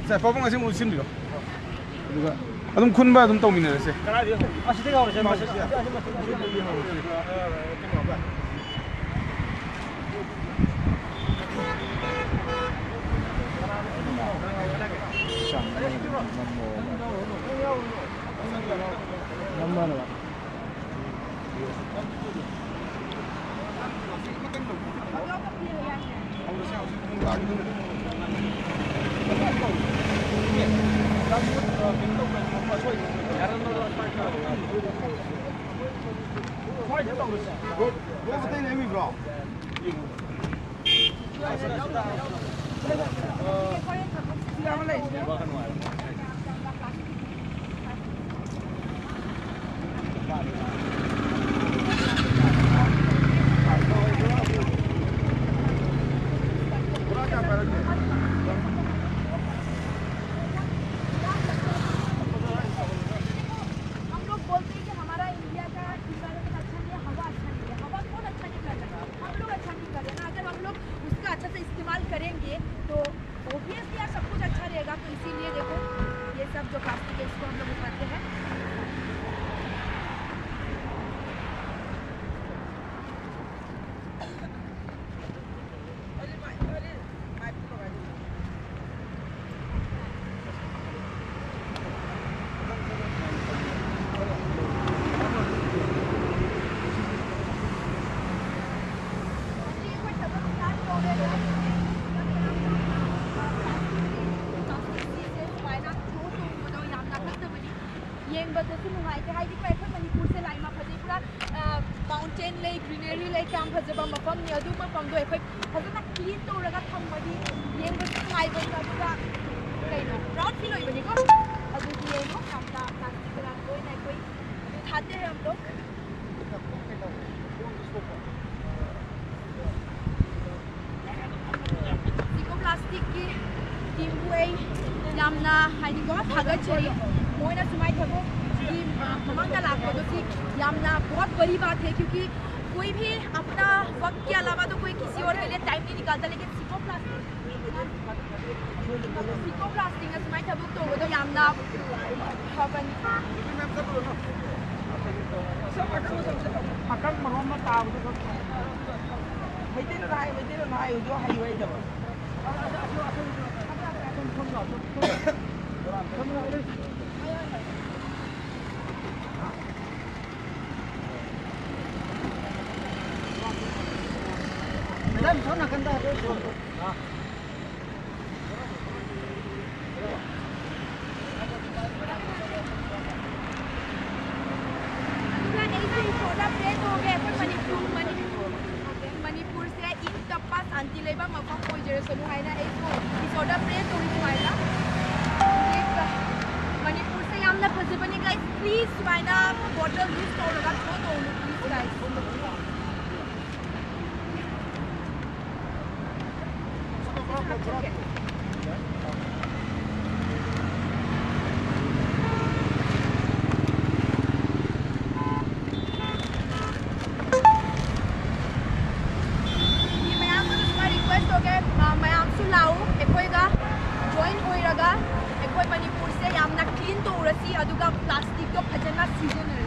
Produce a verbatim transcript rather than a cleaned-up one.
ꯁꯦ, ꯄꯥꯕꯨꯡ ꯑꯁꯤ ꯑꯃꯨꯛ ꯎꯠꯁꯤꯟꯕꯤꯔꯣ꯫ ꯑꯗꯨꯒ ꯑꯗꯨꯝ ꯈꯨꯟꯕ ꯑꯗꯨꯝ ꯇꯧꯃꯤꯟꯅꯔꯁꯦ꯫ ꯑꯁꯤꯗꯒꯤ ꯍꯧꯔꯁꯦ, ꯃꯁꯛ꯫ हम लोग बोलते हैं कि हमारा इंडिया का environment अच्छा नहीं है, हवा अच्छा नहीं है। हवा कौन अच्छा नहीं कर रहा है? हम लोग अच्छा नहीं कर रहे ना। अगर हम लोग उसका अच्छा से इस्तेमाल करेंगे तो ऑब्वियसली यार सब कुछ अच्छा रहेगा। तो इसीलिए देखो, ये सब जो प्लास्टिक है, इसको हम लोग उठाते हैं। ꯌꯦꯡꯕꯗꯁꯨ ꯅꯨꯡꯉꯥꯏꯇꯦ, ꯍꯥꯏꯗꯤ ꯑꯩꯈꯣꯏ ꯃꯅꯤꯄꯨꯔꯁꯦ ꯂꯥꯏꯃ ꯐꯖꯩ, ꯄꯨꯔꯥ ꯃꯥꯎꯟꯇꯦꯟ ꯂꯩ, ꯒ꯭ꯔꯤꯅꯔꯤ ꯂꯩ, ꯀꯌꯥꯝ ꯐꯖꯕ ꯃꯐꯝꯅꯤ꯫ ꯑꯗꯨ ꯃꯐꯝꯗꯣ ꯑꯩꯈꯣꯏ ꯐꯖꯅ ꯀ꯭ꯂꯤꯟ ꯇꯧꯔꯒ ꯊꯝꯃꯗꯤ ꯌꯦꯡꯕꯁꯨ ꯅꯨꯡꯉꯥꯏꯕꯅꯤ꯫ ꯑꯗꯨꯒ ꯀꯩꯅꯣ, ꯄ꯭ꯔꯥꯎꯗ ꯐꯤꯜ ꯑꯣꯏꯕꯅꯤꯀꯣ꯫ ꯑꯗꯨꯒꯤ ꯌꯦꯡꯉꯣ, ꯌꯥꯝꯅ ꯄ꯭ꯂꯥꯁꯇꯤꯛ ꯂꯣꯏꯅ ꯑꯩꯈꯣꯏ ꯊꯥꯗꯦ ꯑꯝꯇ꯫ ꯖꯤꯀꯣ ꯄ꯭ꯂꯥꯁꯇꯤꯛꯀꯤ ꯇꯤꯝꯕꯨ ꯑꯩ ꯌꯥꯝꯅ, ꯍꯥꯏꯗꯤꯀꯣ, ꯊꯥꯒꯠꯆꯔꯤ꯫ ꯃꯣꯏꯅ ꯁꯨꯃꯥꯏꯅ ꯊꯕꯛꯀꯤ ꯃꯃꯥꯡꯗ ꯂꯥꯛꯄꯗꯨꯗꯤ ꯌꯥꯝꯅ बहुत बड़ी बात है, क्योंकि कोई भी अपना वक्त के अलावा तो कोई किसी और के लिए टाइम नहीं ꯀꯥꯗ ꯂꯩꯒꯦ ꯁꯤꯀꯣ ꯄ꯭ꯂꯥꯁꯇꯤꯛ꯫ ꯁꯤꯀꯣ ꯄ꯭ꯂꯥꯁꯇꯤꯛꯅ ꯁꯨꯃꯥꯏꯅ ꯊꯕꯛ ꯇꯧꯕꯗꯣ ꯌꯥꯝꯅ ꯐꯕꯅꯤ꯫ ꯑꯀꯪꯕꯔꯣꯝꯗ ꯇꯥꯕꯗꯣ ꯈꯛ꯫ ꯃꯩꯇꯩꯂꯣꯟ ꯍꯥꯏ, ꯃꯩꯇꯩꯂꯣꯟ ꯍꯥꯏꯕꯗꯣ ꯍꯩꯔꯣꯏꯗꯕ꯫ ꯃꯦꯗꯥꯝ, ꯁꯣꯝ ꯅꯥꯀꯟꯗ ꯍꯥꯏꯐꯦꯠ ꯌꯦꯡꯉꯣ꯫ ꯑꯗꯨꯒ ꯑꯩꯁꯨ ꯏꯁꯣꯔꯗ ꯄ꯭ꯔꯦ ꯇꯧꯒꯦ, ꯑꯩꯈꯣꯏ ꯃꯅꯤꯄꯨꯔ, ꯃꯅꯤꯄꯨꯔ, ꯃꯅꯤꯄꯨꯔꯁꯦ ꯏꯪ ꯇꯞꯄ ꯁꯥꯟꯇꯤ ꯂꯩꯕ ꯃꯐꯝ ꯑꯣꯏꯖꯔꯁꯅꯨ ꯍꯥꯏꯅ ꯑꯩꯁꯨ ꯏꯁꯣꯔꯗ ꯄ꯭ꯔꯦ ꯇꯧꯔꯤ ꯁꯨꯃꯥꯏꯅ꯫ ꯍꯧꯖꯤꯛ ꯃꯅꯤꯄꯨꯔꯁꯦ ꯌꯥꯝꯅ ꯐꯖꯕꯅꯤ guys, please ꯁꯨꯃꯥꯏꯅ ꯕꯣꯇꯜ ꯌꯨꯁ ꯇꯧꯔꯒ ꯊ꯭ꯔꯣ ꯇꯧꯅꯨ please guys꯫ ꯃꯤ ꯃꯌꯥꯝ ꯑꯃꯁꯨ ꯁꯨꯃꯥꯏꯅ ꯔꯤꯀ꯭ꯋꯦꯁ ꯇꯧꯒꯦ, ꯑ, ꯃꯌꯥꯝꯁꯨ ꯂꯥꯛꯎ ꯑꯩꯈꯣꯏꯒ ꯖꯣꯏꯟ ꯑꯣꯏꯔꯒ ꯑꯩꯈꯣꯏ ꯃꯅꯤꯄꯨꯔꯁꯦ ꯌꯥꯝꯅ ꯀ꯭ꯂꯤꯟ ꯇꯧꯔꯁꯤ, ꯑꯗꯨꯒ ꯄ꯭ꯂꯥꯁꯇꯤꯛꯇꯣ ꯐꯖꯅ ꯁꯤꯖꯤꯟꯅꯔꯁꯤ꯫